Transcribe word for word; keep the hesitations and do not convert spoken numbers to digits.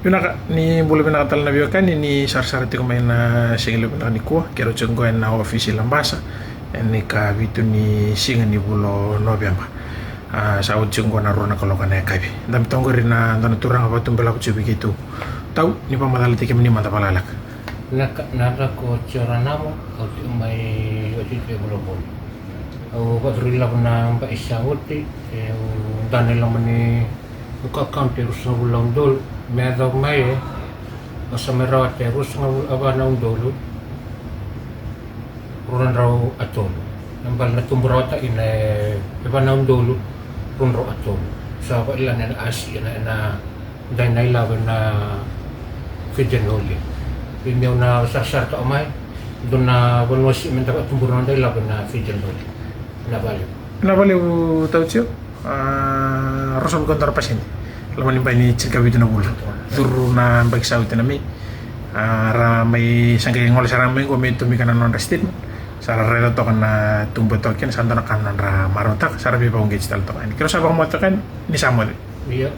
Vinaka, ni bula vinaka tale na veiwekani ni sarasara tiko mai na siga levu vinaka nikua. Keirau tiko qo ena ofisi Labasa ena ikavitu ni siga ni vula o Noveba. A, sa oti tiko qo na rua na kaloko ena yakavi. Da mai toka qori na dua na turaga vakatubera tiko vei keitou. Tau, ni vakamacala tiko kemuni mada vakalekaleka. Vinaka, na yacaqu o Tio Ranamo, au tiko mai, au tiko e Vulavula. Au vakacuru ilavo na yabaki sa oti, e, au dana ilavo ni Vuka County e ruasagavulu na udolu, me yacova mai e, au sa mai rawata e ruasagavulu ka va na udolu, rua na drau ka tolu. Na bale na tubu rawata ina e va na udolu, rua na drau ka tolu. Sa vakailana ena asi, ena, ena dai na ilavo ena Fijian Holy. Vei meu na sarasara toka mai, dua na vanua si me da vakatubura na dai ilavo ena Fijian Holy. Na vale. Na vale u tau tio. A, ruasagavulu ka dua na pasede. Loma ni bai ni tinikavitu na vula. Curu na baki sa oti na Mei. A, ra mai sa qai gole sara mai qo me tomika na nodra statement. Sa ra raica toka na tubu e toka kina, sa dua na ka na nodra marautaka, sa ra veivakauqeti tale toka yani. Keirau sa vakamoce toka yani, ni sa moce. Io.